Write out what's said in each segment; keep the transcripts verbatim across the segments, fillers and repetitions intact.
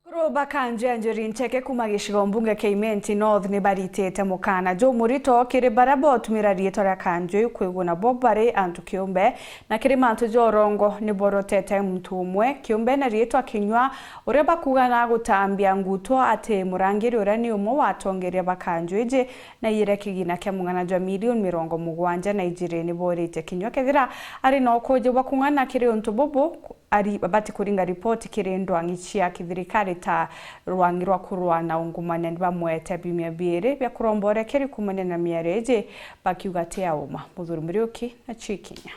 Akuru ba kanju ya Njuri Ncheke kuuma gicigo mbunge kia Imenti North ni baritite mukana jumurito kiri baria botumira riitwa ria kanju iu kwigua nabo bari antu kiumbe, na kiri mantu ja urongo ni borotete muntu umwe kiumbe na riitwa Kinyua, uria bakuuga na gutambia nguto ati murangiri uria ni umwe wa atongeria ba kanju iji, na iyire kigina kia mung'ana jwa milioni mirongo mugwanja na ijiri. Ni boritie Kinyua kethira ari na ukuuji bwa kung'ana kiri untu bubu, ari babati kuringa ripoti kiri ndwang'i cia kithirikari ta rwang'i rwa kurwa na ungumania. Ni bamwete biumia biiri bia kuromba urekeri kuumania na miario iji, bakiuga ti ya uma. Muthuri Muriuki na Chikinya.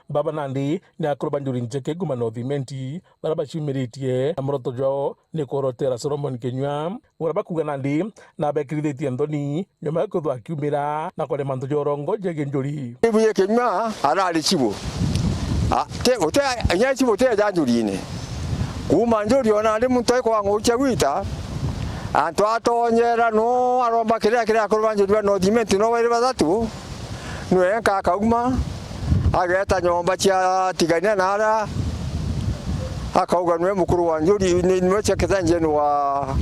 Baba nandi ni akuru ba Njuri Ncheke kuuma North Imenti, baria baciumiritie na muroto jwao ni kworotera Solomon Kinyua, uria bakuuga nandi nabekirithitie nthoni nyuma ya kwithwa akiumira na kwaria mantu ja urongo jegie njuri. Ibuye Kinyua arari cibu. A, te, gute, inya cibu te ja njurine. Kuuma njuri ona ndi muntu aikwang'ukia gwita, antu atonyera no aromba kiria, kiria akuru ba njuri ba North Imenti no bairi bathatu. Nwe enka akauma, ageeta nyomba cia tigania na aria, akauga nwe mukuru wa njuri, ni, nwe secretary general wa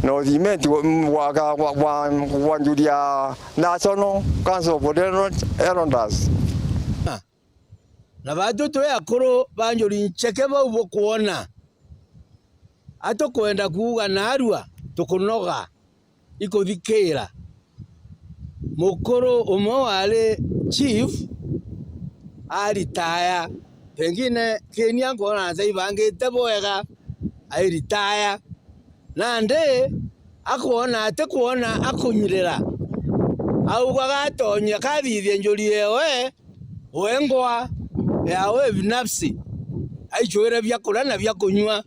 North Imenti wa, wa, wa, wa, wa njuri ya National Council of Elder-, Elders. Na batu twi akuru ba Njuri Ncheke bau bukwona, atukwenda kuuga naarua tukunoga. Ikuthikira. Mukuru umwe wari chief aritaya, pengine kinya nkwona ataibangite bwega, airitaya. Nandi akwona ati kwona akunyirira, augaga atonya kathithia njuri yewe wengwa yawe binafsi, aichwire biakuria na biakunyua.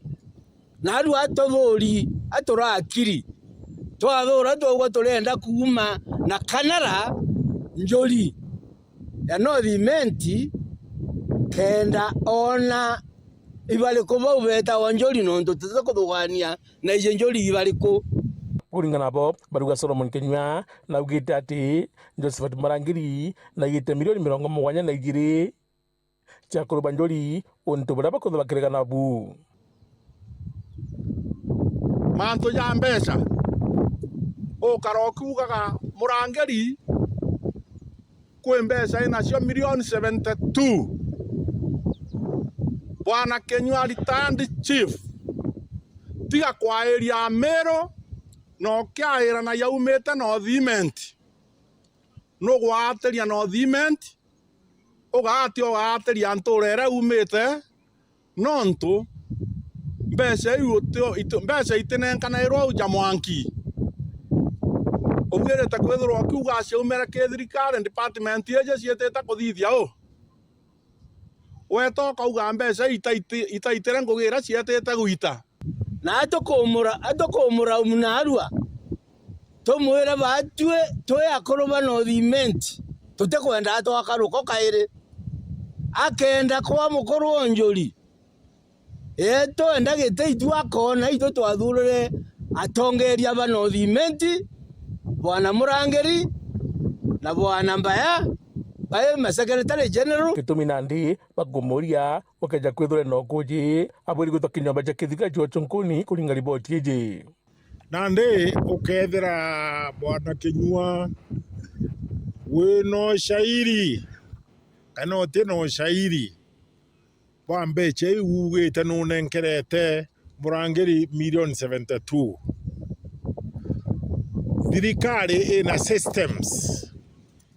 Naarua atuthuuri, aturakiri, twathuura twauga turienda kuuma na kanara njuri ya North Imenti, kenda oona ibariku bau beetawa njuri, nontu tutikuthugania na iji njuri ibariku. Kuringana nabo, barauga Solomon Kinyua naugite ati Josephat Murangiri naigite milioni mirongo mugwanja na ijiri cia kuruba njuri untu buria bakwithwa bakirega nabu. Mantu ja mbeca, ukara ukiugaga Murangiri kwi mbeca inacio milioni seventy two. Bwana Kinyua, retired chief, tiga kwairia Amiru na ukiaira na yaumite North Imenti. Nugwatiria North Imenti, ugati ugatiria ntuura iria umite, nontu mbeca iu uti-, iti-, mbeca itinenkanairwa au ja mwanki. Ubwirite kwithirwa ukiuga ciaumire ki thirikari, department iji ciitite kuthithia u? Weta ukauga mbeca itaiti-, itaitire ngugi iria cietite gwita. Na atukumura-, atukumuraumu naarua, tumwire baatui twi akuru ba North Imenti, tutikwenda atwaka ruko kairi. Akenda kwa mukuru o njuri, ee, twenda giti itu akoona itu twathuurire atongeeria ba North Imenti, Bwana Murangiri na Bwana Mbaya, bai ma Secretary General. Gitumi nandi bakumuria, ukeja kwithirwa na ukuji, abwiri gwitwa kinyomba kia kithirikari George Nkuni, kuringa riboti iji. Nandi ukethira Bwana Kinyua wina ushairi kana uti na ushairi bwa mbeca iu uugite nunenkerete Murangiri milioni seventy two. Thirikari ina systems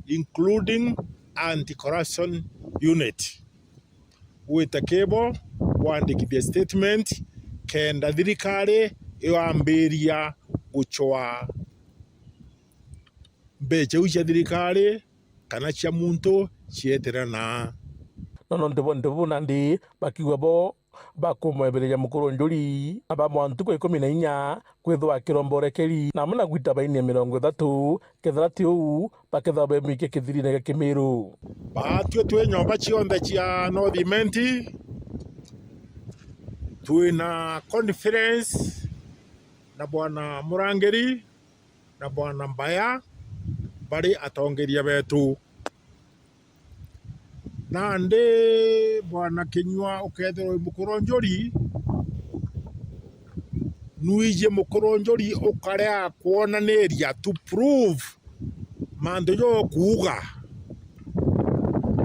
including anti-corruption unit. Wite kibo wandikithie statement kenda thirikari yambiria gucwaa mbeca iu cia thirikari kana cia muntu cietire naa. No nontu bonthe buu nandi bakiuga bo bakumwebereria mukuru njuri, na bamwaa ntuku ikumi na inya kwithwa akiromba urekeri, na amwe na gwita baini ya mirongo ithatu, kethira ti uu, bakethirwa bemikia kithirine gia Kimiru. Baatue twi nyomba cionthe cia North Imenti, twina conference na Bwana Murangiri na Bwana Mbaya bari atongeria betu. Nandi bwana Kinyua ukethirwa wi mukuronjori, nwiji mukuronjori ukarea kwonaniria to prove mantu jo kuuga.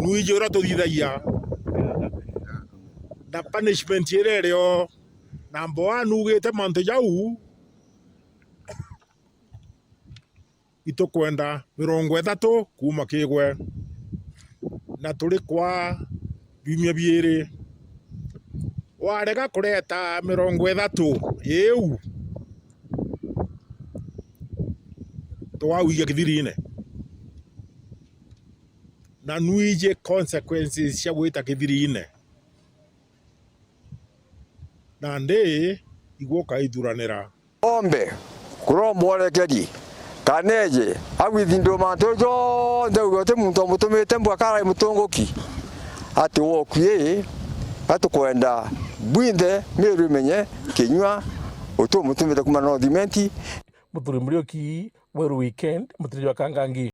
Nwiji uria tuthithagia na punishment iria irio. Number one, ugite mantu jau, itukwenda mirongo ithatu kuuma kigwe, na turi kwa biumia biiri. Warega kureta mirongo ithatu iu, tugawigia kithirine, na nwiji consequences cia gwita kithirine. Nandi igwe ukaithuranira. Ombe, kuromba urekeri, kana eje, agwithindua mantu jonthe, uge uti muntu omutumite mbwa kara mutunguki, ati wokui, gatukwenda bwinthe Meru imenye Kinyua uti umutumite kuma North Imenti. Muthuri Muriuki, Weru Weekend, mutiriri wa Kangangi.